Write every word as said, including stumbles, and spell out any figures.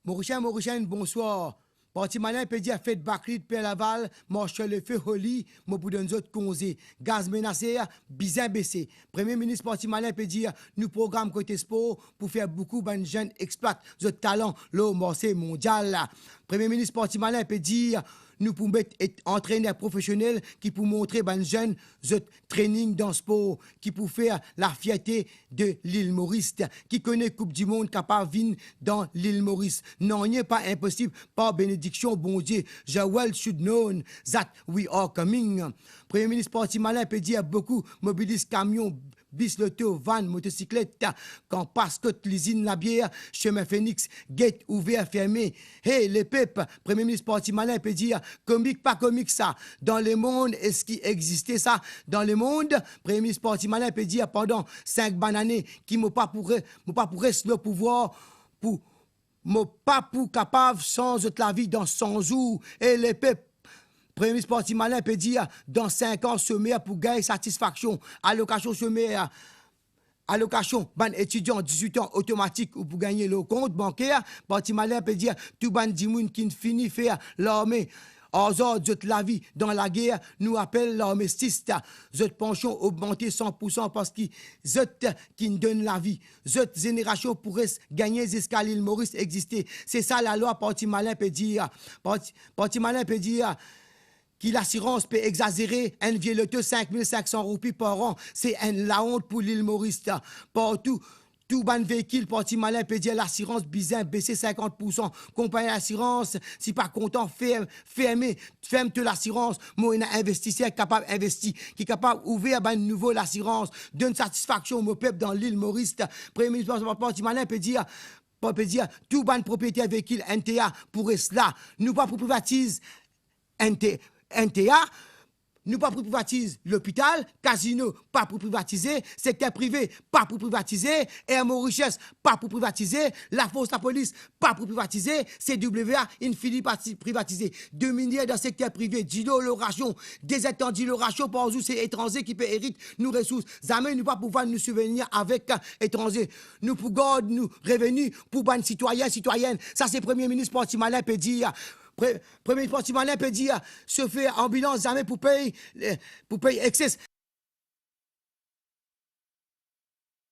Morisien, Morisienn, bonswar. Parti Malin pe dir fet Bakrit, Perlaval, Marshall Lefe, Holi, mo pou donn zot konze. Gaz menase, bizin bese. Premie Minis Parti Malin pe dir, nou program kote spor pou fer boukou bann zenn explwat zot talan lor marse mondial. Premie Minis Parti Malin pe dir, nou pou met et-, antrener profesionel ki pou montre bann zenn zot training dan spor, ki pou fer lafierte de Lil Moris, ki kone Koup di Mond kapav vinn dan Lil Moris. Nanye pa inposib par benediksion Bondie. The world should know that we are coming. Premie Minis Parti Malin pe dir boukou mobiliz kamion, bis, loto, vann, motosiklet, kan pas kot lizinn labier, semin Fenix, get ouver, ferme. Hey, lepep, Premie Minis Parti Malin pe dir, komik pa komik sa? Dan lemond, eski existe sa? Dan lemond, Premie Minis Parti Malin pe dir, pandan sink bann ane ki mo pa pou re-, mo pa pou res lor pouvwar, pou, mo pa pou kapav sanz zot lavi dan san zour. E lepep, Premie Minis Parti Malin pe dir, dan sink an, somer pou gagn satisfaksion, alokasion somer, alokasion bann etidian dizwit an otomatik ou pou gagne lor kont banker. Parti Malin pe dir, tou bann dimoun ki'nn fini fer larme, azard zot lavi dan lager, nou apel larmestis. Zot pansion ogmante san pou san parski zot ki'nn donn lavi. Zot zenerasion pou res gagne ziska Lil Moris existe. Se sa lalwa, Parti Malin pe dir. Parti, Parti Malin pe dir ki lasirans pe exazere, enn vie loto sink mil sink san roupi par an, se enn laont pou Lil Moris. Partou, tou bann veikil, Parti Malin pe dir lasirans bizin bese sinkant pou san. Konpagni lasirans, si pa kontan, fer-, ferme, ferm to lasirans. Mo ena investiser ki kapav investi, ki kapav ouver bann nouvo lasirans, donn satisfaksion mo pep dan Lil Moris. Premie Minis Parti Malin pe dir, pe dir, tou bann propriyeter veikil N T A pou res la. Nou pa pou privatiz N T, N T A, nou pa pou privatiz lopital, kazino pa pou privatize, sekter prive pa pou privatize, Air Mauritius pa pou privatize, lafors lapolis pa pou privatize, C W A inn fini pa ti-, privatize. De minier dan sekter prive, dilo, lorasion, de zentan dilo, lorasion par zour, se etranze ki pe erit nou resours. Zame nou pa pou vann nou souvenir avek etranze. Nou pou gard nou reveni pou bann sitwayin, sitwayenn. Sa se Premie Minis Parti Malin pe dir. Pre-, Premie Minis Parti Malin pe dir, sofer anbilans zame pou pey, eh, pou pey ekses.